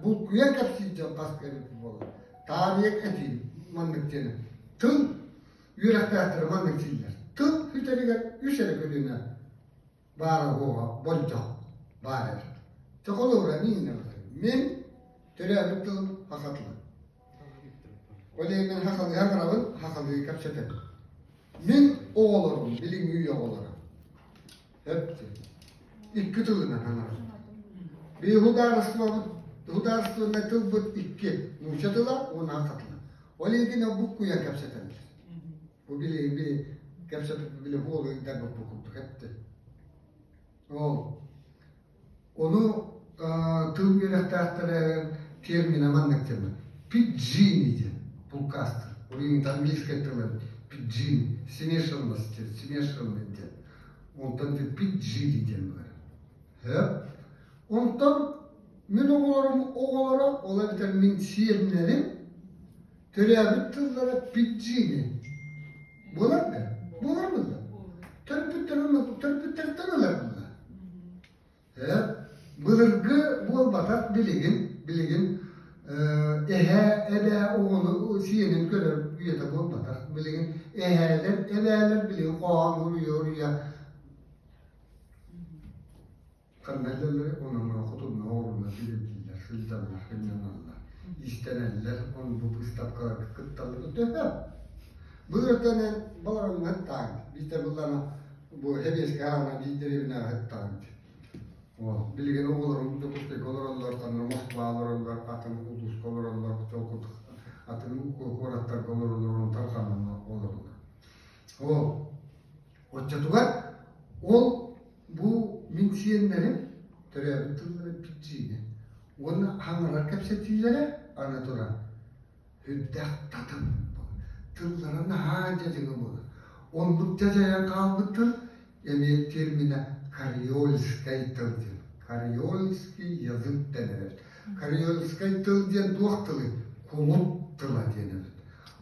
Булкуйан кэпсиир дьон хас эбит буолар. Таарыйа этиим маннык диэни. Тыл үөрэхтээхтэрэ маннык дииллэр. Тыл бүтэригэр үс эрэ көлүөнэ баара-суоҕа болдьох баар эбит. Чэ холобура мин Мин төрөөбүт тылым саха тыла. Ол иһин мин сахалыы саҥарабын, сахалыы кэпсэтэбин. Мин оҕолорум, билиҥҥи үйэ оҕолоро. Сөп Икки тылынан саҥарабыт. Биһиги судаарыстыбабыт, судаарыстыбаннай тылбыт икки, нуучча тыла уонна саха тыла. Ол иһин буккуйан кэпсэтэллэр. Бу били били кэпсэтip били хуолу ыйдарбыт бу курдук этти. Ол ону тыл үөрэхтээхтэрэ терминэ маннык диэн пиджини диэн булкаастар. Ол английскай тылы пиджин, смешанность диэн, смешанный диэн. Онтон пиджини диэн бар. Онтон мин оҕолорум оҕолоро, ол эбэтэр мин сиэннэрим төрөөбүт тыллара пиджини. Буолар да? Буолар буолла. Төрөппүттэрин төрөппүттэриттэн ылар буолла. Ээ, былыргы буолбатах билигин, билигин эһээ, эбээ оҕону сиэнин көрөр үйэтэ буолбатах. Билигин эһээлэр, эбээлэр билигин хоһоон уруйа-уруйа Ханна илдьэллэрий онон хотунна оҕуруна силирдииллэр, сылдьаллар, сынньаналлар, иистэнэллэр, ону бу быыстапкаларга кытталлар. Төһө? Былыртан эн балаҕаҥҥа ыттааҥ, биитэр быллана бу эбиэскэ аана биир дэриэбинэҕэ ыттааҥ. Билигин оҕолорум Дьокуускайга олороллор, ханна Москва олороллор, атын улууска олороллор, атын куораттарга олороллор, онон тарҕанан олороллор. Ол оччотугар ол Бу мин сиэннэрим төрөөбүт тыллара пиджини уонна хаҥарар кэпсэтиилэрэ аны туран үрдэх татым тыллара наһаа дьадьыҥы буолар. Оннук дьадьайан хаалбыт тыл эмиэ терминэ кариольскай тыл диэн. Кариольский язык дэнэр эбит. Кариольскай тыл диэн туох тылый? Кулут тыла диэн эбит.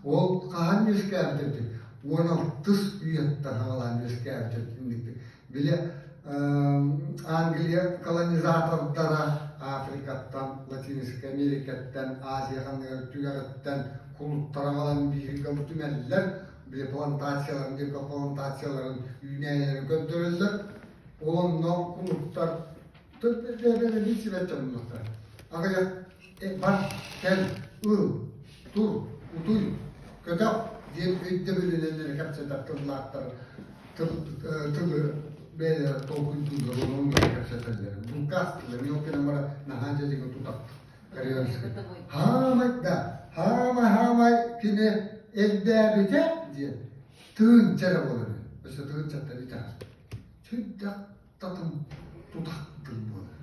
Ол хаһан үөскээбит эбитий? 16 үйэттэн саҕалаан үөскээбит эбит Били Англия колонизатордара Африкаттан, Латинскай Америкаттан, Азия ханныгар түгэҕиттэн кулуттара аҕалан бииргэ түмэллэр, били плантацияларын, диэки плантацияларын үүнээйилэрин көрдөрөллөр. Ол онно кулуттар Аҕыйах бар, кэл, ыл, тур, утуй, көтөх диэн өйдөбүлүнэн эрэ кэпсэтэр тыллаахтар тылы бэйэлэрэ толкуйдууллар, онон кэпсэтэллэр. Булкаас тылы, мен ол кэнэн бара наһаа дьадьыгы тутах. Хаамай да, хаамай хаамай кини элбээбитэ диэн тыынча эрэ буолар. Өссө тыынчаттан итэҕэл. Сүрдээх татым тутах тыл буолар.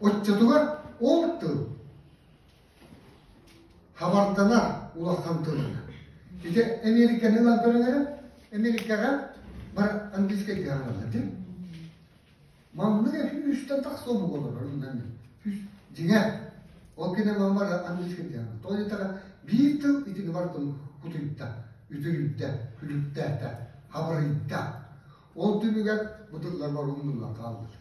Оччотугар ол тыл хабарданар улахан тылына. Ити Американы ылан көрөн эрэ, Америкаҕа бар английскай тыһаналлар дии. Маннык үстэн тахса омук олорор оннан үс дьиҥэр ол кэннэ маммар английскай тыһана. Тоҕо диэтэххэ биир тыл итини барытын кутуйда, үтүрүйдэ, күлүктээтэ, хабырыйда. Ол түмүгэр бу тыллар бары умнуллан хааллылар.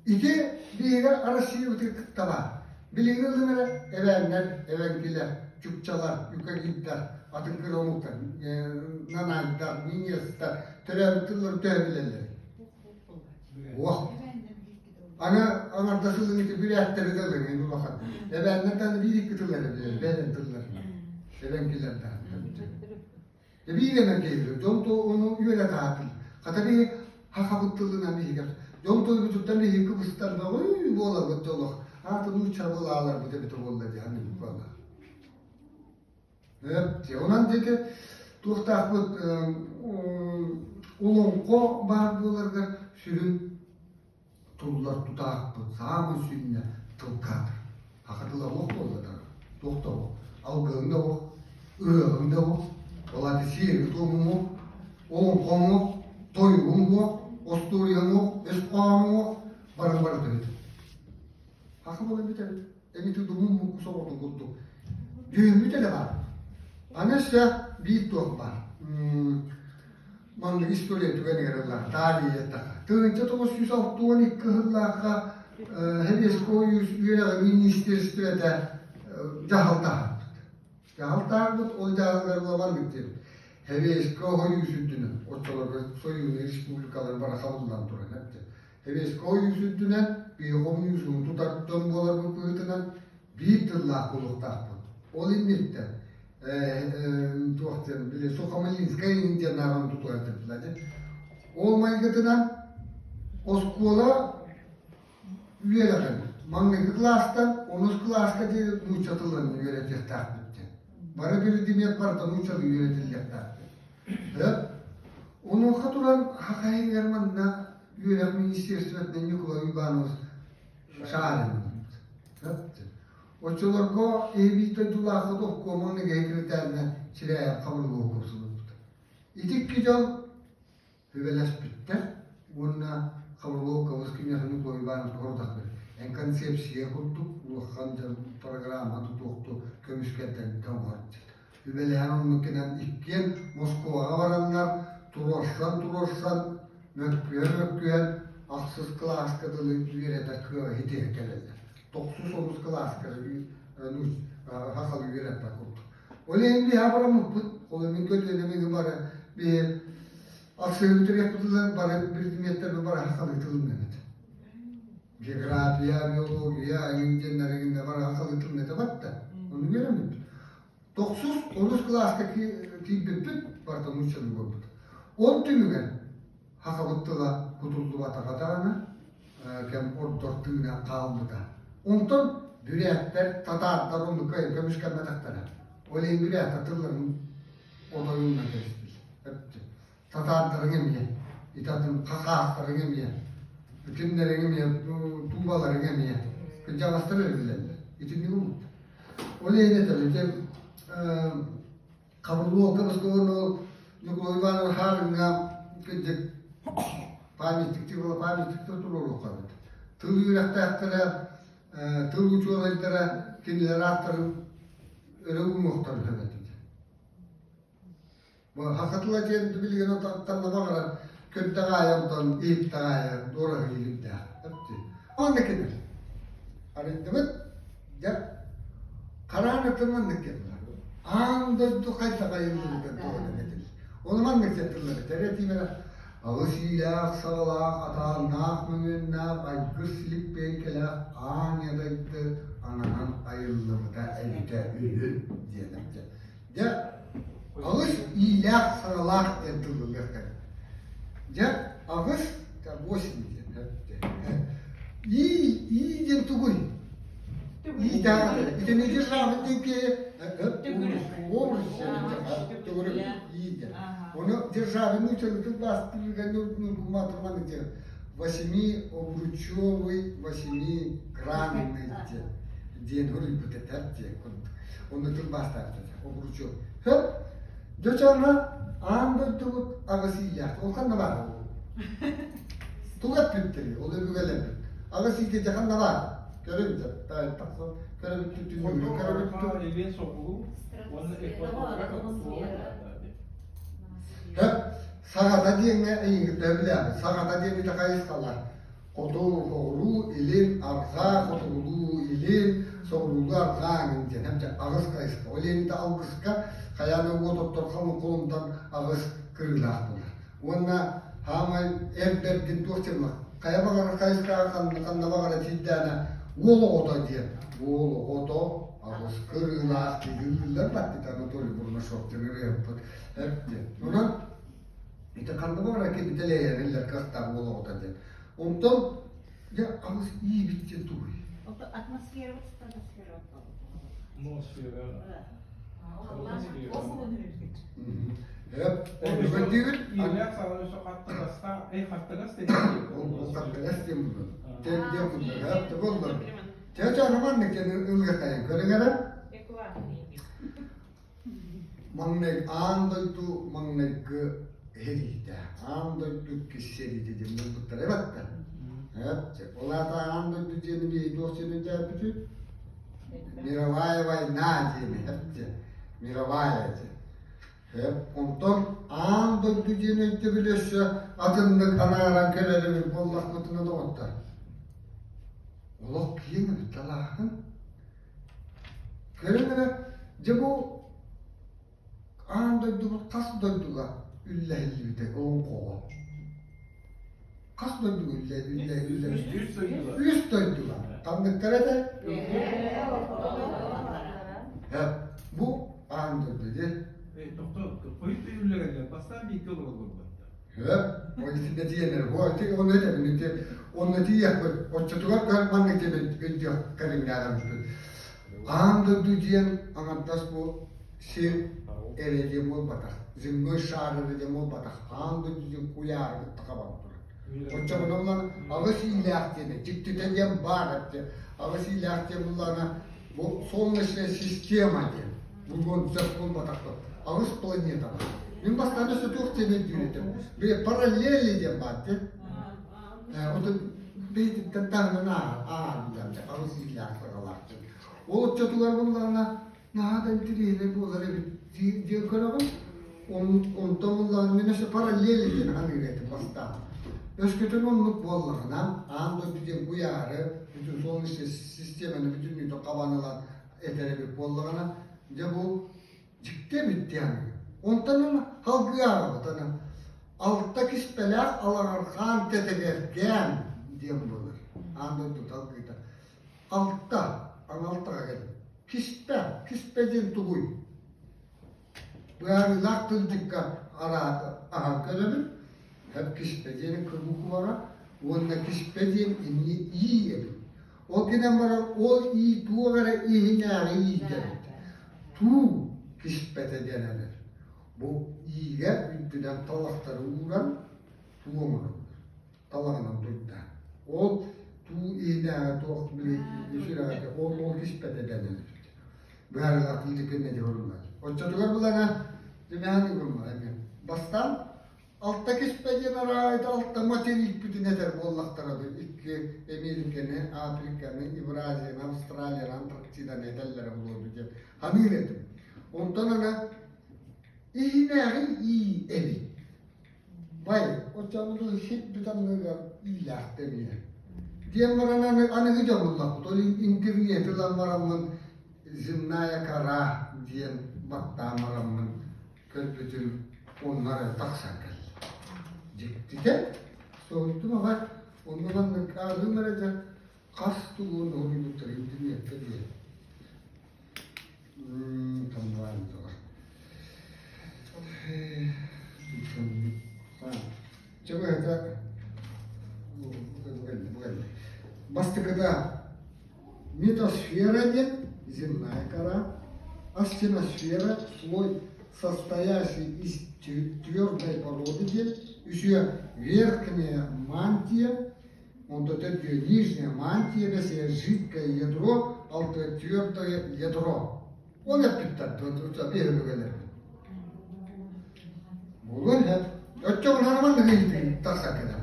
Ити биһиги Россиябытыгар кытта баар. Билиҥҥи ыллым эрэ эбээннэр, эбэҥкилэр, чукчалар, юкагирдар, атын кыра омуктар, нанайдар, нинецтэр төрөөбүт тылларын төһө билэллэр? Уох. Аны аҥардас ылыҥ ити бүрээттэри да ылыҥ, эн улахан. Эбээннэр даҕаны биир-икки тыл эрэ билэллэр, бэйэлэрин тылларынан. Эбэҥкилэр даҕаны. Биир эмэ киһи дьон ону үөрэ таһаатын. Хата биһи хахабыт тылынан биһиги дьон тойбутуттан биһиги кыбыстар бөҕүй буолабыт олох. Аата нуучча былааларбыт эбитэ буолла дии саныыбыт буолла. Онон диэки туохтаахпыт олоҥхо баар буоларыгар сүрүн туллар тутаахпыт саамай сүнньэ тылкаатыр. Саха тыла олох буолла даҕаны, туох да олох. Алгыһыҥ да олох, ырыаһыҥ да олох, ол аата сиэри-туомуҥ уох, олоҥхоҥ уох, тойугуҥ уох, остуоруйаҥ уох, өс хоһооҥ уох, бары барыта бүтэр. Саха буолан бүтэбит. Эбити думун мукку соҕотун курдук. Дьүһүммүт эрэ баар. Аны өссө биир туох баар. Маннык история түгэнигэр ыллаах таарыйыаттаха. 1962 сыллаахха Сэбиэскэй үөрэҕин министиэристибэтэ дьаһал таһаарбыт. Дьаһал таһаарбыт, ол дьаһалыгар буолан диэн Сэбиэскэй Сойуус үрдүнэн, оччолорго Сойуунай республикалар бары хабыллан туран эптэ. Сэбиэскэй Сойуус үрдүнэн биһиги хомуньуусуну тутар дьон буоларбыт быһыытынан биир тыллаах буолуохтаахпыт. Ол инниттэн туох диэн били Сухомлинскай диэн ааҕан тутуһар диэн. Ол майгытынан оскуола үөрэҕин маҥнайгы кылаастан онус кылааска диэри нуучча тылын үөрэтиэхтээхпит диэн. Бары биридимиэт барыта нууччалыы үөрэтиллиэхтээхпит. Онуоха туран Хахайыгар манна үөрэх министерствотынан Николай Иванович Шарин Оччолорго эбии дойдулааххыт обкомун секретарына Чиряев хабырыллыы курсубут. Ити икки дьон сүбэлэспиттэр уонна Хабырлов Кабыскин Николай Иванович хордахпыт. Эн концепция курдук улахан дьон программа тутуохту көмүскэтэн оҥорчут. Сүбэлэһэн оннук кэнэн иккиэн Москваҕа бараннар туруорсан-туруорсан, мөккүһэн-мөккүһэн ахсыс кылааска дылы үөрэтэр кыаҕы ситиһэ кэлэллэр. Тохсус онус кылааска сахалыы үөрэппэт курдук. Ол иһин биһи бараммыппыт, ол мин көлүөнэм бары биһи ахсыһы бүтүрүөхпүт бары предметтэргэ бары сахалыы тылынныбыт. География, биология, эҥин диэннэр бары сахалыы тылын батта. Ону үөрэммиппит. Тохсус, онус кылааска киирбиппит, барыта нууччалыы буолбут. Ол түмүгэр сахабыт тыла кутуллубатаҕа даҕаны кэм ордор тыына хаалбыта. Онтон бүрээттэр, татаардар оннук көмүскэммэтэхтэрэ. Ол иһин бүрээттэр тылларын отойунан кэбистилэр. Татаардарыҥ эмиэ, ити атын хахаахтарыҥ эмиэ, кинилэриҥ эмиэ, туубаларыҥ эмиэ, кырдьаҕастар эрэ билэллэр. Итинник умут. Ол иһин этэр, ити Хабырлуолка Москваны Ньукулай Иванович Хаарыҥҥа кырдьык памятник типа памятниктар туруоруохха эбит. Тыл үөрэхтээхтэрэ, тыл учуонайдара кинилэр ааттарын өрө уунуохтарын сөп этэ. Саха тыла диэн билигин ханна баҕарар көрдөҕ аайы онтон иһиттэҕ аайы дуораһыы илимдээх. Маннык кэлэр. Арыйдыбыт, дьэ, хараан ытын маннык кэллэ. Аан дойду хайдах айыллыбытын туһунан этил. Ону маннык тыллар этэр этиилэрэ аҕыс иилээх, саҕалаах, атааннаах, мөҥүөннээх, айгыр силик бэйкэлээх аан дойду ананан айыллыбыта эбитэ үһү диэн этэ. Дьэ, аҕыс иилээх саралаах диэн тыллылыахтар. Дьэ, аҕыс, восемь диэн. Ии, ии диэн тугуй? Ии даҕаны. Итини державный диэки образ төгүрүк ии диэн. Ону державный тылбаастыырга нургуматырман диэн восьми обручевый, восьми гранный диэн диэн хоруйбут этэр диэн курдук. Онно тылбаастаабыт этэ, обручу. Хөп, дьочоно аан дойдубут аҕыс иилээх. Ол ханна баар ол? Тугу эппиттэрий, ол өбүгэлэрбит. Аҕыс иитэ ханна баар? Көрөбүт, тахсан көрөбүт түннүгү көрөбүт. Илин соҕуруу уонна экваторга Хөп, саҕата диэҥҥэ эйигин билэҕин. Саҕата диэн ити хайысхалар. Хоту, соҕуруу, илин, арҕаа, хотугулуу, илин, соҕуруулуу, арҕаа эҥин диэн эбэтэр аҕыс хайысха. Ол иһин алгыска хайаан да уот оттор холумтан аҕыс кырыылаах буолар. Уонна хаамай эр бэрдин туох диэн хайа баҕарар хайысхаҕа ханна баҕарар сирдээнэ уол оҕото диэн уол оҕото аҕыс кырыылаах дииллэр баттыта Анатолий Бурнашов диэн ырыаһыппыт эп диэн. Онон ити ханна баҕарар кэбитэлэйэриллэр кыахтаах уол оҕото диэн. Онтон дьэ аҕыс иибит диэн тугуй? Атмосфера стратосфера Атмосфера. Эп, оннугар Иилээх саҕана өссө хаттыгастаах, эй хаттыгас Ол хаттыгас диэн булар. Тэн диэн булар. Эп, боллар. Чэ, чэ, маннык диэн ылыахтайын көрүҥ эрэ. Маҥнай аан дойду маҥнайгы сэриитэ, аан дойду иккис сэриитэ диэн буолбуттара эбэтэ. Ол аата аан дойду диэни биһиги туох диэн өйдөөбүтүй? Мировая война диэни эптэ. Мировая диэн. Онтон аан дойду диэн өйдөбүл өссө атыннык анааран кэлэрибит буоллахпытына доҕоттор. Олох киэҥ эбит талааһын. Көрөн эрэ, дьэ бу аан дойдубут хас дойдуга үллэһиллибитэ олоҥхоҕо? Хас дойдуга үллэ үллэ үллэ Үс дойдуга. Үс дойдуга. Ханныктара этэ? Бу аан дойду дии. Тохтоо, хойут үллэрэллэр, бастаан бииргэ олороллор Хөп, ол итиннэ тиийэннэр, бу ити онно этэбин, ити онно тиийиэхпит, оччотугар көр маннык диэн өйдүөх кэриҥнээҕиммит. Аан дойду диэн аҥардас бу сир эрэ диэн буолбатах, земной шар эрэ диэн буолбатах, аан дойду диэн куйаары кытта хабан турар. Оччоҕуна булан аҕыс иилээх диэни, дьиктитэ диэн баар этэ. Аҕыс иилээх диэн буллаҕына бу солнечная система диэн булуон сөп буолбатах аҕыс планета бар. Мин бастаан өссө туох диэн өйдүүр этим. Били параллели диэн баар диэн. Отон бэйэтиттэн таһынан ааһар аҕыс иилээх саҕалаах диэн. Ол оччотугар буллаҕына наһаа да интириэһинэй буолар эбит диэн көрөҕүн. Онтон буллаҕына мин өссө параллели диэн саныыр этим бастаан. Өскөтүн оннук буоллаҕына, аан дойду диэн куйаары, бүтүн солнечный системаны бүтүннүүтүн хабан ылан этэр эбит буоллаҕына, дьэ бу дьикти эбит диэн. Онтон аны салгыы ааҕабыт аны алта киспэлээх алаҕархаан тэтэгэркээн диэн буолар. Аан дойду салгыыта. Алта, аны алтаҕа кэлин. Киспэ, киспэ диэн тугуй? Быһаарыылаах тылдьыкка аһан көрөбүн. Һэп киспэ диэни кыбукубара уонна киспэ диэн инни ии эбит. Ол гынан баран ол ии туох эрэ иһинээҕи иитэбит. Туу киспэтэ диэн эрэр. Бу иигэ үрдүнэн талахтары ууран туу оҥороллор. Талаҕынан турда. Ол туу иһинээҕи туох били сүрэҕэ ол ол киспэтэ диэн эрэр. Быһаарыылаах тылдьыккын нэдиэ оруннар. Оччотугар булана дьимэһэн ыгыммар эмиэ. Бастаан Алта киспэ диэн араайда алта материкпитин этэр буоллахтара дуу, икки Эмиэрикэни, Африканы, Евразияны, Австралияны, Антарктиданы этэллэрэ буолуо диэн саныыр этим. Онтон аны иһинээҕи ии эбит. Бай, оччоҕо сирбит анныгар иилээхтэр иһэ. Диэн баран аны аныгы дьоллохпут, ол интернети ылан бараммын земная кора диэн баттаан бараммын көрбүтүм онно эрэ тахсан кэллэ. Дьиктитэ, соһуйдум аҕай, онно маннык ааҕыым эрэ дьэ хас тугун уһуйбуттар интернеккэ диэн. Таммаан доҕор. Чэ быһата бастакыта Метасфера диэн земная кора, астеносфера слой, состоящий из твердой породы диэн, үсүө верхняя мантия, онтон төрдүө нижняя мантия, бэсиэ жидкое ядро, алтыа твердое ядро. Ол эппиттэр, биһиги Буолуон сөп. Оччоҕуна маннык ыйытыы тахсар кэлэр.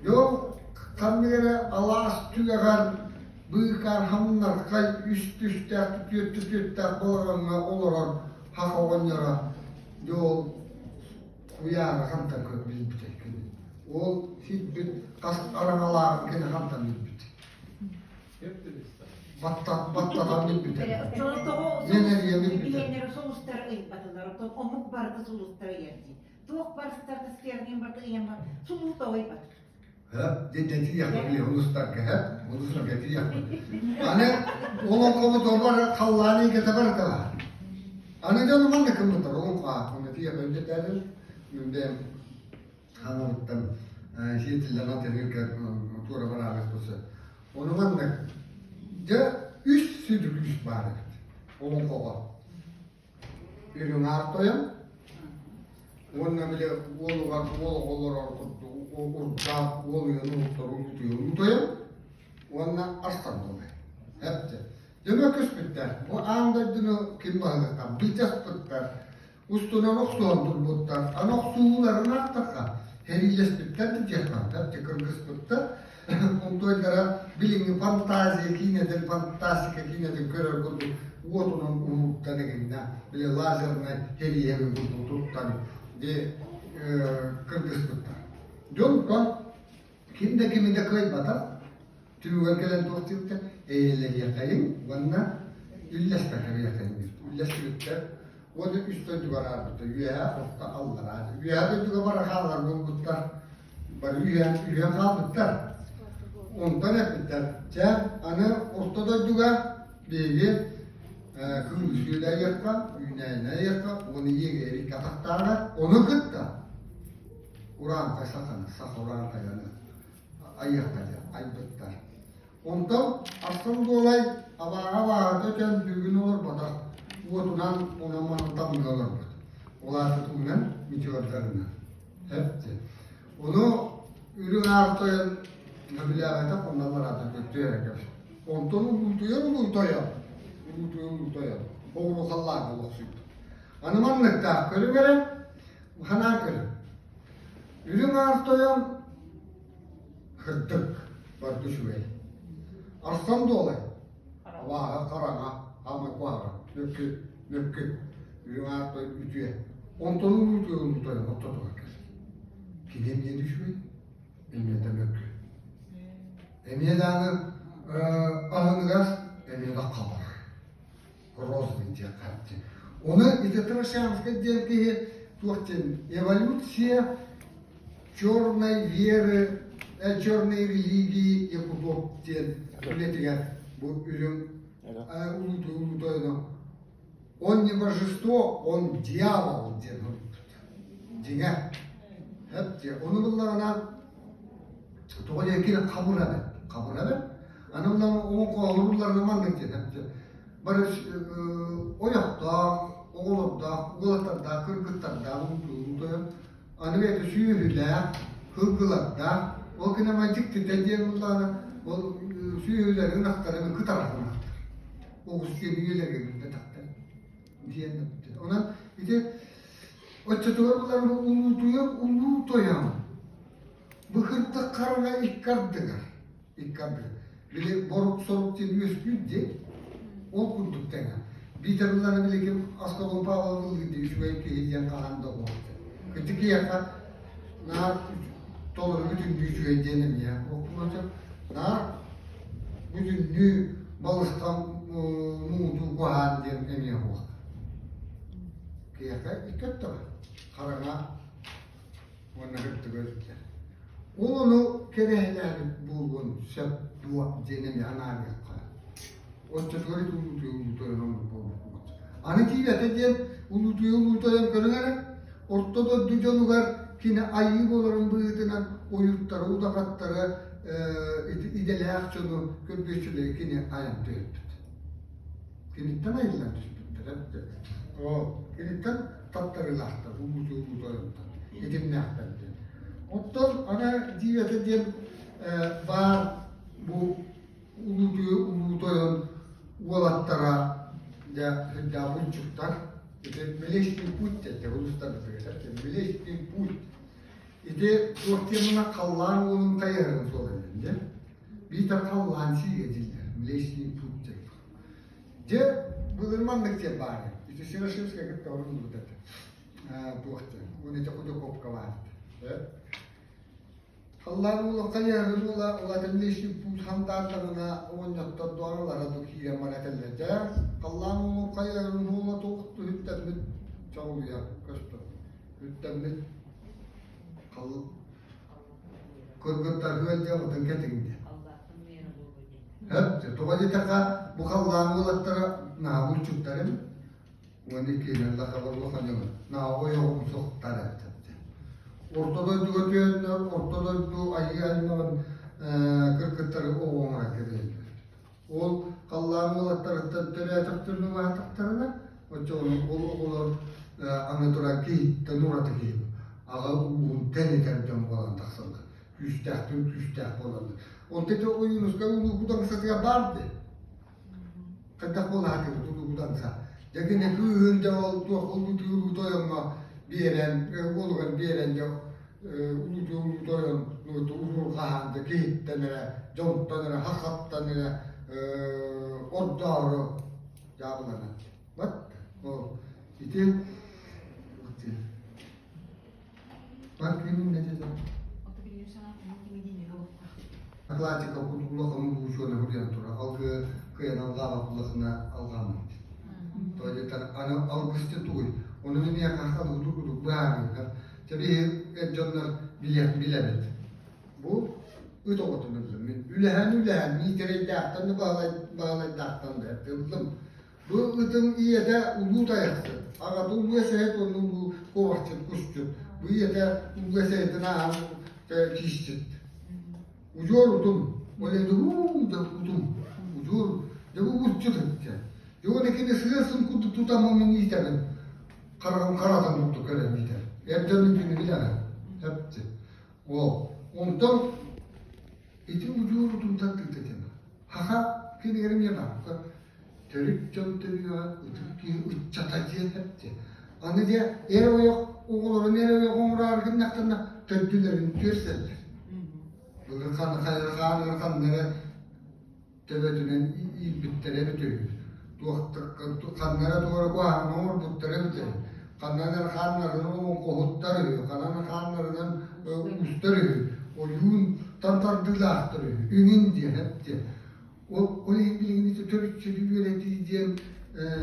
Дьол ханнык эрэ алаас түгэҕэр быыкаар хамнархай үс түстээх түөрт түөртээх балаҕаҥҥа олорор хах оҕонньоро дьол куйаара хантан билбитэй кини. Ол сирбит хас араҥалааҕын кини хантан билбит. Баттатан билбитэ. Мен эрийэ билбитэ. Биһиэннэрэ сулустар ыйбатылар, оттон омук барыта сулустар ыйар дии. Туох барыстар стернин барыта ыйан бар, сулус да ыйбат. Хөп, дэтиэхпит били улустарга, хөп, улустарга тиийэхпит. Аны олоҥхобут обар халлаан эйгэтэ барыта баар. Аны дьону манна кыммыттар, олоҥхо аахпына тиийэх өйдөтөөрүн, мин бэйэм хаҥалыттан сиэтиллэн алтыһыырга туора бараабыт болса. Ону маннык дьэ үс сүдү күүс баар эбит олоҥхоҕо. Үрүҥ аар тойон уонна били уолугар уол оҕолорор курдук урдаах уол уйаны уһуктар улуутуйа тойон уонна арсан буолар. Эптэ. Дьоно көспүттэр. Бу аан дойдуну ким баһылыктан былдьаспыттар. Устунан охсуһан турбуттар. Аны охсуһууларын аахтахха, сэриилэспиттэр да диэххэ, кыргыспыттар. Онтуойдара билиҥҥи фантазия киинэтин, фантастика киинэтин көрөр курдук уотунан уһууттан игиннэ, били лазернай сэрии курдук туттан де кыргыспыттар. Дьонтон ким да кими да кыайбатах. Түмүгэр кэлэн туох диэбиттэр эйэлэһиэхэйиҥ уонна үллэспэтэриэхэйиҥ диэбит. Үллэстибиттэр уонна үс дойдуга араарбыттар. Үөһээ, орто, аллараа. Үөһээ дойдуга бара хаалар буолбуттар. Бары үһүөн, үһүөн хаалбыттар. Онтон эппиттэр, чэ, аны орто дойдуга биһиги кыыл айыахха, үүнээйини айыахха, уонна иэгэйэри атахтааҕа, ону кытта урааҥхай саханы, саха урааҥхайаны айыахха диэн айбыттар. Онтон Арсан Дуолай абааҕа абааһыта өтөн бүгүн олорботох, уотунан онон-манан тамныга олорбут. Ол аата тугунан метеордарынан. Эпти. Ону үрүҥ аар тойон сөбүлээбэтэх онно бараата көттүөрэ кэбис. Онтон улуутуйар улуутойон, улуутуйар улуутойон, оҕуру халлааҥҥа олохсуйбут. Аны манныктаах көрүҥ эрэ, санаан көрүҥ. Үрүҥ аар тойон Кырдык, барыта үчүгэй. Арсан дуолай, абааһы хараҥа, хаамай куһаҕан, мөккү, мөккү, үрүҥ аат үтүө. Онтон үтүө улуутайын ортотугар кэлэр. Кини эмиэ да үчүгэй, эмиэ да мөккү. Эмиэ даҕаны аһыныгас, эмиэ да хабар. Грозный диэн харчы. Ону ити Трошанскай диэн киһи туох диэн эволюция черной веры, черной религии якутов диэн үлэтигэр бу үрүҥ улууту улуутойно он не божество, он дьявол диэн суруйбут. Дьиҥэ. Хэп Ону буллаҕына тоҕо диэн кини хабыр эбит. Хабыр эбит. Аны буллаҕына оҥоһулларына маннык диэн хэп Бары ойохтоох, оҕолордоох, уолаттардаах, кыргыттардаах улуутуйан, аны бэйэтэ сүөһүлээх, кылгылардаах, ол гына дьиктитэ диэн буоллаҕына, ол сүөһүлэрин ынахтарын кытарах ынахтар. Оҕус диэн үйэлэргэ билбэтэхтэр диэн Онон ити оччотугар булар улуутуйар улуу тойон бу кырдык хараҥа икки ардыгар икки ардыгар били борук-сорук диэн үөскүүр дии ол курдук тэҥэ биитэр ыллана билигин Аскалон Павловы үчүгэй киһи диэн хаһан да буолта кырдьык киһиэхэ наар толору бүтүннүү үчүгэй диэн эмиэ буолуон наар бүтүннүү балысхан муҥутуу куһаан диэн эмиэ буолар киһиэхэ икки өттө бар хараҥа уонна кырдьыга өлүктэр. Ол ону кэрэһэлээбит буолуон сөп дуо диэн эмиэ анаарыахха. Оччотугар ити улуутуйа улуутуйан оннук буолбут. Аны киирэтэ диэн улуутуйа улуутуйан көрүҥ эрэ, орто дойду дьонугар кини айыы буоларын быһыытынан ойууттары, удахаттары, идэлээх дьону көрбүөччүлэри кини айан түһэрбит. Киниттэн айыллан түспүттэр. Оо, киниттэн таттарыылаахтар, улуутуйа улуутуйантан, итиннээхтэр диэн. Оттон аны диибэтэ диэн баар бу улуутуйа улуутуйан уолаттара дьэ сүрдээх булчуттар. Ити Млечный путь диэн улуустарбытыгар Млечный путь. Ити туох диэн халлаан уолун хайыһарын суола диэн. Биитэр халлаан сиигэ дииллэр, Млечный путь диэн. Дьэ, былыр маннык диэн баар. Ити Серошевская кытта оруннубут этэ. Туох диэн, уон ити худокопка баар этэ. Халлаан уола хайыһарын уола улаатан Млечный путь хандаардагына оҕонньоттор дуоналара ду киирэн бара этэллэр. Дьэ, халлаан уолун хайыһарын уола туох түһүттэммит чоҕулуйа көстөр. Үттэммит Кыргыттар ыалдьабытын кэтиҥ диэн. Хөп, тоҕо диэтэххэ, бу халлаан уолаттара наһаа булчуттарым уонна иккиэнэн лахабар улахан дьону наһаа ойоҕум сохтар эбит. Орто дойдуга түһэннэр, орто дойду айыы аймаҕын кыргыттары оҕоҥо кэбиһэллэр. Ол халлаан уолаттарыттан төрөөтөхтөрүнэ улаатахтарына, оччоҕуна ол оҕолор аны туран киһиттэн ураты киһи аҕа ууһун тэнитэр дьон буолан тахсаллар. Күүстээхтэн күүстээх буолаллар. Онто ити Ойуунускай Улуу Кудаҥсатыгар баар дии. Хайдах буолаатыгыт Улуу Кудаҥса? Дьэ кини кыыһын дьэ ол туох улуу улуу тойоҥҥо биэрэн, уолугар биэрэн дьэ улуу улуу тойон уруурҕаһан да киһиттэн эрэ, дьонтон эрэ, хахаттан эрэ ордоору дьаабыланан. Вот ол ити Дакладчика улахан учуонай суруйан турар. Алгы кыайан алҕаабат улахана алҕааммыт. То диэтэр аны алгысчы тугуй? Ону миэхэ халыгы курдук быһаарыыга. Чэ биһи эр дьоннор билиэх билэбит. Бу ыт оҕотун ыллым. Мин үлэһэн-үлэһэн Миитэрэйдээхтэн да Баһылайдаахтан да ыллым. Бу ытым ийэтэ улуу тайахсыт, аҕата улуу эсэһит уонна улуу куобахчыт кусчут. Бу ийэтэ улуу эсэһитин ааһан киисчит. Удьуор утум, ол уу да утум, удьуор, дьэ бу булчут этэ. Дьэ уонна кини сыа-сым курдук тутаммын мин иитэбин, хараҕым харатын курдук көрөн иитэр. Эр дьон үтүнү билэҕин, эпти. Ол, онтон ити удьуор утумтан тыыта этим. Хаха кинигэрим янапка төрүт дьон төрүөҕэ ытык киһи ыччата диэн эпти. Аны дьэ эр ойох оҕолорун эр ойох оҥороору гыннахтарына төрдүлэрин түөрсэллэр. Былыр хаан ханна эрэ төбөтүнэн иирбиттэрэ эбитэ үһү. Ханна эрэ туора куһаҕаны оҥорбуттара эбитэ үһү. Ханнан эрэ хааннарынан олоҥхоһуттар үһү, ханан эрэ хааннарынан уустар үһү, ойуунтан тардыылаахтар үһү, үҥүн диэн эптиэ. Ол ол иһин билигин ити төрүччүлүү үөрэтии диэн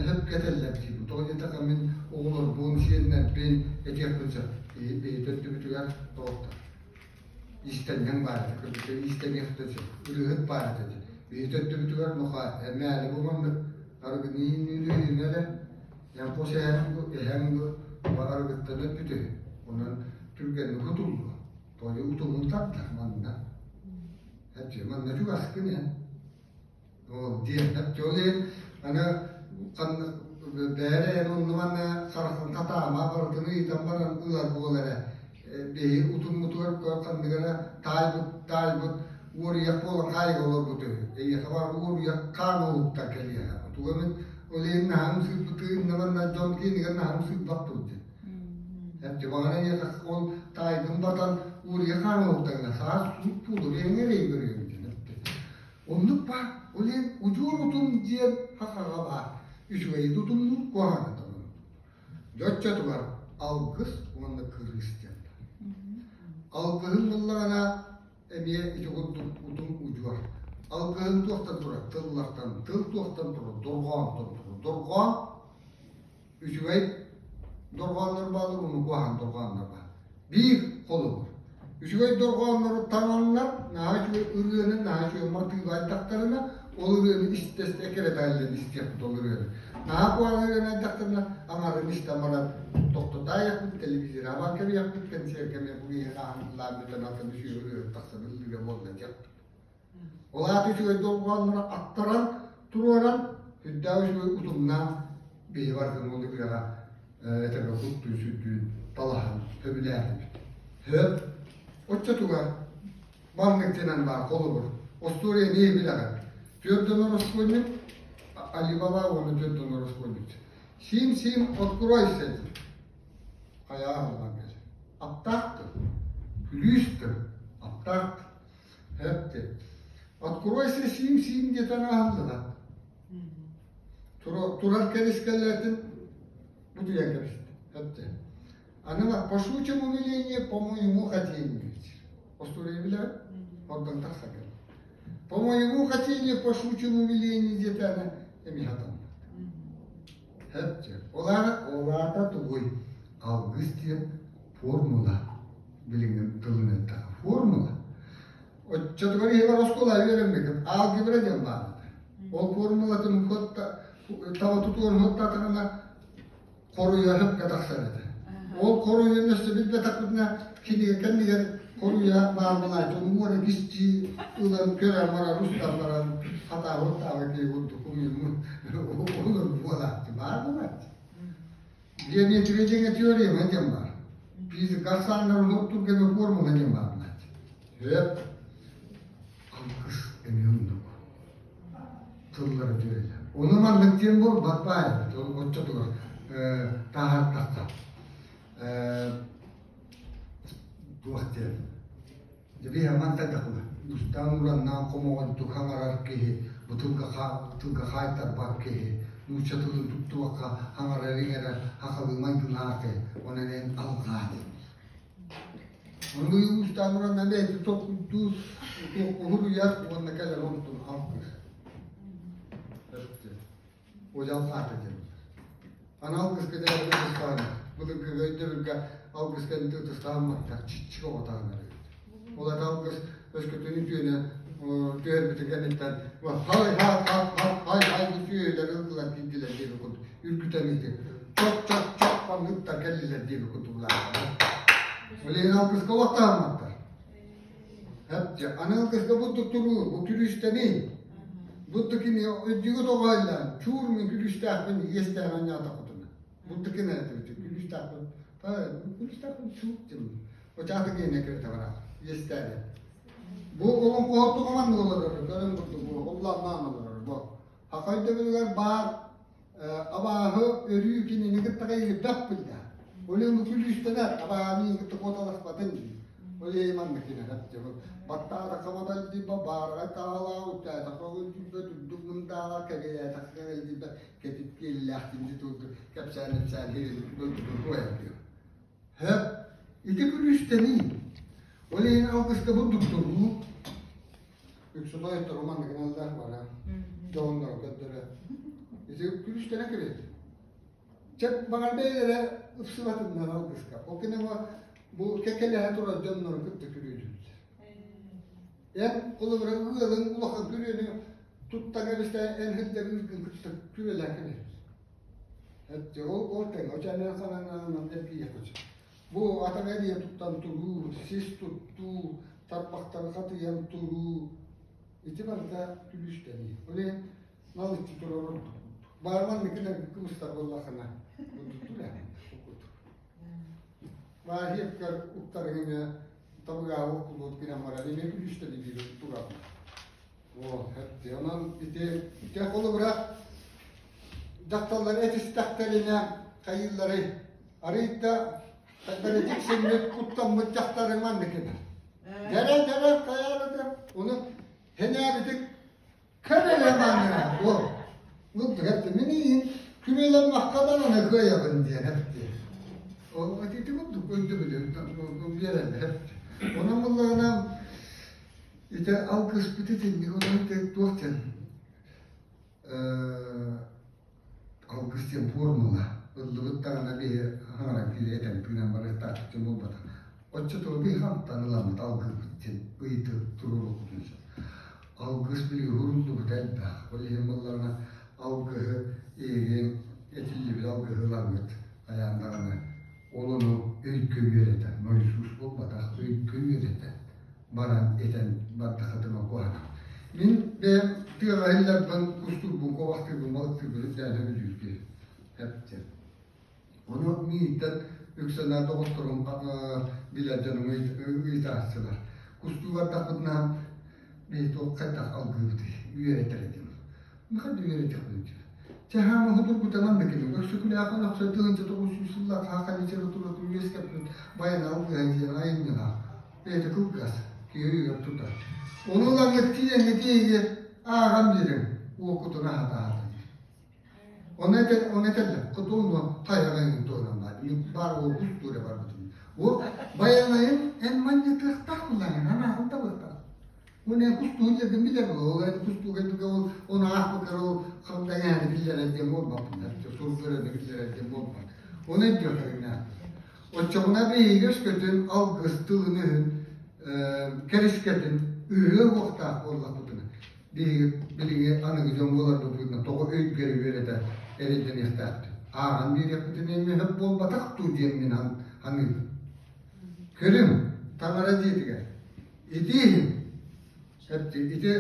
сөпкө этэллэр диибин. Тоҕо диэтэххэ мин оҕолорбун, сиэннэрбин этиэхпин сөп. Бэйэтэ өттүбүтүгэр доҕоттор. Иистэнньэҥ баар этэ, кыргыттар иистэниэх да сөп, ырыаһыт баар этэ дии. Бэйэтэ өттүбүтүгэр нохоо эмээли буланнык арыгыны ииннүүнү эрэ, эн хос эһэҥ бу, эһэҥ бу арыгыттан өлбүт үһү. Онон түргэнник утуллуо. Тоҕо утумун тардар манна. Эпчи манна чугаскын эн. Ол диэн эпчи ол иһин аны бэйэ эн онну манна харахын хатаама барытын ыйытан баран ылар буол эрэ. Биһи утуммутугар көр ханныгара таайбыт таайбыт уоруйах буолан хаайыга олорбут үһү. Эйиэхэ бар уоруйах хаан уһуктан кэлиэхэ. Туга мин ол иһин наһаам сыырбыты иннэ манна дьон киинигэр наһаам сыырбат дии. Эпти баҕара эйиэхэ ол таайгын батан уоруйах хаан уһуктаҥна саас суут буолур эҥэр өйгөрүөҥ диэн эпти. Оннук баар, ол иһин удьуор утум диэн хахаҕа баар. Үчүгэйи тутумнуур, куһаҕаны тутумнуур. Дьоччотугар алгыс уонна кырыыс диэн баар. Алгыһын буллаҕына эмиэ ити курдук утум удьуор. Алгыһын туохтан турар? Тыллартан. Тыл туохтан турар? Дорҕоонтон турар. Дорҕоон үчүгэй дорҕооннор бааллар уонна куһаҕан дорҕооннор баар. Биир холобур. Үчүгэй дорҕооннору таҥаннар, наһаа үчүгэй ырыаны, наһаа үчүгэй матыыбы айдахтарына, ол ырыаны истэ-истэ экирэтэллэн истиэхпит ол ырыаны. Наһаа куһаҕан ырыаны айдахтарына, аҥарын истэн баран тохтотаайахпыт, телевизор абан кэбиһиэхпит, кэнсиэргэ эмиэ бу киһи хаһан ыллаан бүтэн атын үчүгэй ырыаһыт тахсан ыллыыра буолла диэхпит. Ол аата үчүгэй дорҕооннору аттаран туруоран, үрдээх үчүгэй утумнаах биһи барытын ол ырыаҕа этэргэ куттуун-сүрдүүн талаһан сөбүлээтибит. Сөп. Оччотугар маннык диэн баар холобур. Остуоруйа эмиэ билэҕин. Түөрт донор раскольник, Алибаба уонна түөрт донор раскольник. Сим-сим откройся диир. Хайаа аһыллан кэлэр. Аптаах тыл. Күлүүс тыл. Аптаах тыл. Эпти. Откройся сим-сим диэтэн аһыллыбат. Турар кэрискэллэртин бутуйан кэбист. Эпти. Аны по щучьему велению, по моему хотению. Остуоруйа билэр, онтон тахса кэл. По моему хотению, по щучьему велению диэтээнэ эмиэ хатаммат. Эпти. Олаата тугуй? Алгыс диэн формула. Билиҥҥи тылын эттэххэ формула. Оччотугар иһигэр оскуола үөрэммитим. Алгебра диэн баар этэ. Ол формулатын таба тутуон хуоттаатаҕына хоруйа сөпкө тахсар этэ. Ол хоруйун өссө билбэтэхпитинэ кинигэ кэннигэр хоруйа баар буолааччы. Ону уора кистии ылан көрөн баран устан баран хатаабыт таабы киһи курдук умуйуммут олор буолааччы баар буолааччы. Геометрия дьиҥэ теорема диэн баар. Физика ахсааннарын уһуктур формула диэн баар буолааччы. Сөп. Алгыс эмиэ оннук. Тыллара түөрэлэр. Ону маннык диэн буолбат баай эбит. Ол оччотугар таһаартахха туох диэн Дьэ мантан да устаан ураннаан хомоҕойдук хаҥарар киһи, бу тылга тылга хаайтарбат киһи, нуучча тылын туттубакка хаҥарар иҥэрэр хахалыы майгылаах киһи, онон эн алҕаа дииллэр. Ону уустаан уран бэйэтин толкуйдуур, уһуруйар уонна кэлэр онтун алгыс. Одьал хаата диэн. Аны алгыска дьэ ытыстаан, былыргыга өйдөбүлгэ алгыска ытыстаамматтар, чиччик оҕотааннар эбит. Ол ата алгыс өскөтүн үтүөнэ түһэрбитин кэнниттэн хай хай хай хай хай хай үтүөлэр ыллылар киирдилэр диэби курдук үргүтэн иһити чок чок чок манныктар кэллилэр диэби курдук улааталлар. Ол иһин алгыска олохтоомматтар. Хэп аны алгыска бурдук туруу, бу күлүүстэний. Бурдук кини өйдүүгү тоҕойлаан, чуур мин күлүүстээхпин иэстээх анньаатахпытына. Бурдук кини этибит, күлүүстээхпин, күлүүстээхпин чуур диэн. Очааты гиэнэ кирэтэ бараах, иэстээри. Бу олоҥхоһут тугуман олорор, көрөн бурдук бу, оллааннаан олорор бу. Хака өйдөбүлүгэр баар абааһы өрүү кинини кытта кайырбат билдэ. Ол иһин күлүүстэнэр, абааһы кытта куоталаспатын дии. Ол иһин маннык кинэхэ баттаатахха баталдыйба, баарга таалаа, утаатахха өлдүйбэ, түрдүк мындааҕа, кэбирээтахха кэбэлдийбэ, кэтит киэллээх тинди тылды кэпсээн-ипсээн дойдутун туойардыы. Хэп, ити күлүүстэнии. Ол иһин алгыска бурдук туруу, Үксүн тойоттору маннык гыналлар бара. Дьоһуннары көрдөрө. Ити күлүстэнэ кэлет. Чэ, баҕар бэйэлэрэ ыпсыбатыннар алгыска. Ол кэннэ бу кэккэлэһэ турар дьоннору кытта күрүөлүүллэр. Эн холобура ыалыҥ улахан күрүөнү туттан эбистэ эн сылдьар ыыргын кытта күрүөлээн кэбиһэр. Ол ол тэҥ, очанан санаанан эргийиэххэ сөп. Бу атах эрийэ туттан туруу, сис туттуу, тарбахтары хатыйан туруу ити барыта күлүүстэнии. Ол иһин налыччы турар ордук. Баарман никилер кыбыстар буоллахына туттур Бааһиэккэр уктарыҥа табыгаабы кулуот гынан баран эмиэ күлүүстэнии биир турар. О, хэпти. Онон ити ити холобура дьахталлар этистэхтэринэ хайыылларый? Арыйда хайдах дьиксиммит, куттаммыт дьахтарыҥ маннык кэлэр. Дьэрэ, дьэрэ, хайаабыта. Ону хэнээбитик кэрэлэ маныа. О, луптук эпти. Мин иһин күрүөлэммэххэ даҕаны кыайабын диэн эпти. Ол ити курдук өйдөбүлү биэрэллэр эпти. Онон буллаҕына Ити алгыспыт итинник онон туох диэн алгыс диэн формула ыллыбыт даҕаны биһи хаҥаран киирэ этэн тыынан барыахтаахпыт диэн буолбатах. Оччотугар биһи хантан ыламмыт алгыһыппыт диэн ыйытыы туруоруохпутун сөп. Алгыс билиги уһуруллубута элбэх. Ол иһин буоллаҕына алгыһы эйигин этиллибит алгыһы ыламмыт хайаан даҕаны ол ону өйгө үөрэтэр. Нойсуус буолбатах, өйгө үөрэтэр. баран этэн бардахатыма куһаҕан. Мин бэйэм тыаҕа иһиллэрбин кустуурбун, куобахтыырбын, балыктыырбын үрдээн сөбүлүүр киһи. Эптэ. Ону мииттэн үксэнэ доҕотторум билэр дьонум ыйытааччылар. Кустуу бардахпытына биһи туох хайдах алгыыбытый, үөрэтэр этим. Махат үөрэтиэхпин Чэ, хаама худургутанан да кини Өксөкүлээх өлөксөй 1900 сыллаах саха литературатын үөскэппит баян алгыһа диэн айымньылаах бэйэтэ кылгас, киһи өйүгэр тутар. Ону ылаҥҥыт тиийэҥҥит иһиги ааҕан биэриҥ, уоккутун аһата-аһата диир. Ону этэ, ону этэллэр, кутуҥҥа тайаҕайын туһунан баар, баар ол устуоруйа барбытын. Ол байанайын эн манньытыахтаах буллаҥын, анаахын табыахтаах. Уонна кустугун дьэргин билэр ол кустуга ол оны аахпыккар ол хамдаҥааны биллэрэр диэн буолбаппын суруктары биллэрэр диэн буолбат. Оны өйдүөхтэринэ. Оччоҕуна биһиги өскөтүн алгыс тылын өһүн кэрискэтин ыһыа уохтаах буоллахпытына биһиги билиги аныгы дьон буоларбытынан тоҕо өйгөрү үөрэтэ эрэйдэниэхтээхпит. Ааҕан биэриэхпитин эмиэ сөп буолбатах дуу диэн мин саныыбын. Көрүҥ, таҥара дьиэтигэр Ити иһин, ити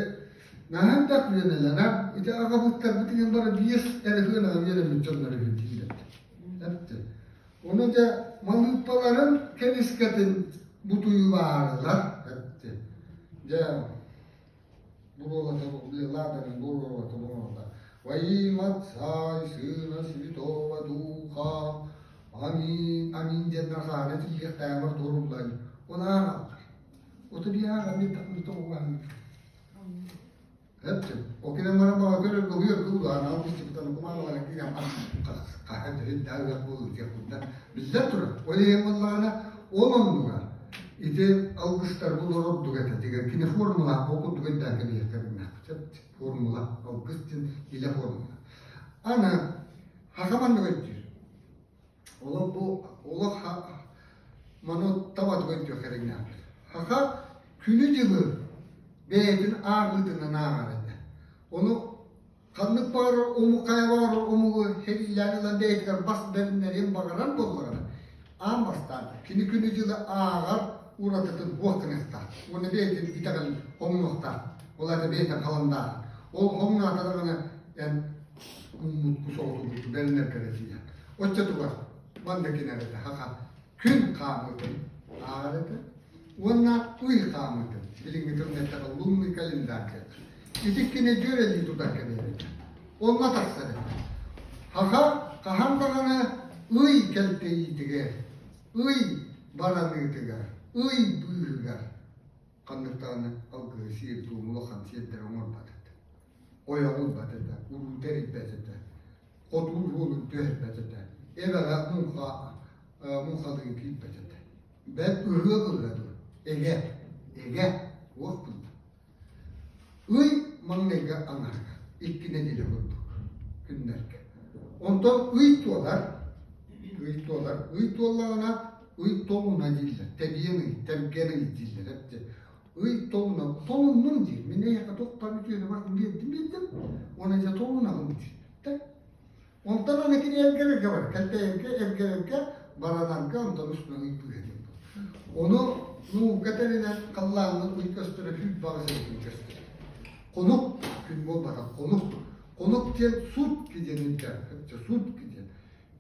наһаа элбэх үөнэлэрэ, ити аҕабыттарбытыгар бары биэс эрэ ыанаҕа үөрэммит дьоннор үһү дииллэр. Эпти. Ону дьэ малыыппаларын кэнискэтин бутуйулаарылар эпти. Дьэ буруолата ладаны буруолата буруолата. Во имя Отца и Сына Святого Духа. Аминь, аминь диэн хаана тиллиэхтээҕэр туоруллай. Оны ааҕаллар. Оту биһаах амин тахмыта угаан. Эптим. Окинен баран баҕа көрөр көһүөр кылгаан ал бистибитан кумаалара киирэн хаһан төрүт даарга буолу диэх курда биллэр турар. Ол иһин буоллаҕына ол оннугар. Ити алгыстар булар ордук этэ дигэр кини формула ол курдук өйдөөн кэбиһиэххэ биллээх. Формула, алгыс диэн илэ формула. Аны хаха маннык өйдүүр. Олох бу олох маны табатык өйдүөх кэриҥнээхпит. Хаха күнү-дьылы бэйэтин ааҕыытынан ааҕар этэ. Ону Ханнык баҕарар омук хайа баҕарар омугу сэриилээн ылан бэйэтигэр бас бэриннэриэн баҕарар буоллаҕына, аан бастаан кини күнү-дьылы ааҕар уратытын буох гыныахтаах уонна бэйэтин итэҕэлин хоҥнуохтаах. Ол аата бэйэтин халандаах. Ол хоҥноотоҕуна эн муммут кус оҕотун бэринэргэр этиийэ. Оччотугар манна кинэр этэ хаха күн хаамыытын ааҕар этэ уонна ый хаамыытын билиҥҥи тылынан эттэххэ лунный календарь диэн. Ити иккини дьүөрэлии тутар кэбиһэр этэ. Онно тахсар этэ. Хаха хаһан даҕаны ый кэлтэйиитигэр, ый бараныытыгар, ый быыһыгар ханнык даҕаны алгыһы сиэр-туом улахан сиэрдэри оҥорбот этэ. Ойоҕу ылбат этэ, уруу тэрийбэт этэ, хотуур уолун түһэрбэт этэ, эбэҕэ муҥха муҥхалыын киирбэт этэ. Бэл ыһыах ылла дуо? Эгэ, эгэ, уох булла. Ый маҥнайгы аҥаарга, икки нэдиэлэ курдук күннэргэ. Онтон ый туолар, ый туолар, ый туоллаҕына ый толуна дииллэр, тэбиэн ый, тэргэн ый дииллэр эбит. Ый толуна, толуннум диир. Мин эйиэхэ туохтан үтүөнү барытын биэрдим биэрдим, уонна дьэ толунабын диир. Онтон аны кини эргэрэргэ бар, кэлтэйэргэ, эргэрэргэ, баранарга онтон устунан ыйбыыһа диэн буолар. Ону нуука тэринэн халлааҥҥа ый көстөрө сүүс баҕас эргин көстөр. Хонук күн буолбатах, хонук. Хонук диэн сутки диэн илдьэр, сутки диэн.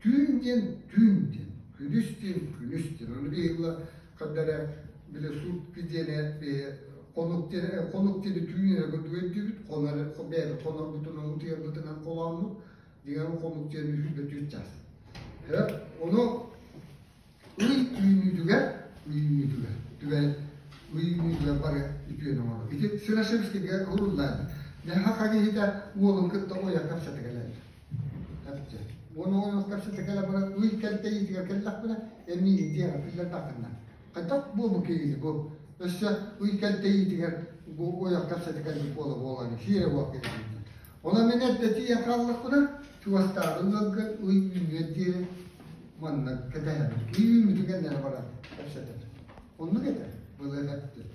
Түүн диэн түүн диэн, күнүс диэн күнүс диэн. Ону биһиги ханна эрэ били сутки диэни хонук диэн хонук диэни түүн эрэ курдук өйдүүбүт, хонор бэйэбит хонорбутунан утуйарбытынан холооммут, дигэн хонук диэн үһү түс чаас. Ону ый үүнүүтүгэр, үүнүүтүгэр, түбэл ый үүнүүтүгэр бары үтүөнү оҥорор. Ити Сырашевскийгэ уруллаан, Меха киһитэ уолун кытта ойох кэпсэтэ кэлэллэр. Уонна ойох кэпсэтэ кэлэ баран ый кэлтэйиитигэр кэллэхпинэ, эмиий диэҕэ биллэрдэххинэ. Хайдах буолбу киһини бу? Өссө ый кэлтэйиитигэр бу ойох кэпсэтэ кэлбит буола буолан сиэрэ буох киһи. Онон мин эрдэ тиийэн хааллахпына, чугастааҕы ыалга ый үүнүөр диэри манна кэтэһэбин. Ый үүммүтүн кэннэ эрэ баран кэпсэтэбин. Оннук этэ, былыр эппит.